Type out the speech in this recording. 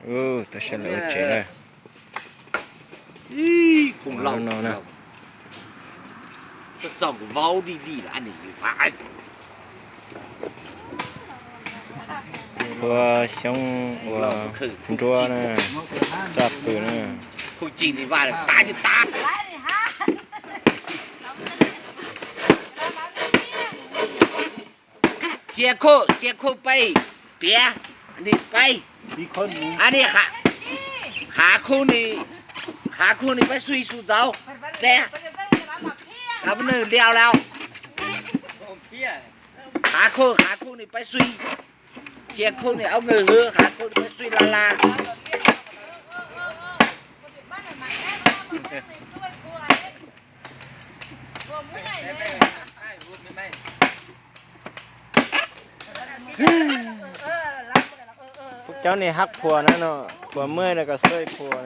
Tau sawv los ua tsev na. Lub no na. Ua xyoob ua nruab na, txaj pw na. Cia khau, cia khau peb, piav, ni peb, ni, hav khau ni, hav khau ni peb xui xu ntxauv, peb, hav khau ni liau lawm, hav khau, hav khau ni peb xui, cia khau ni aub nqwg hwv, hav khau ni peb xui la la. Cov niag hab phuas na no, phuas muaj no kom xwb phuas.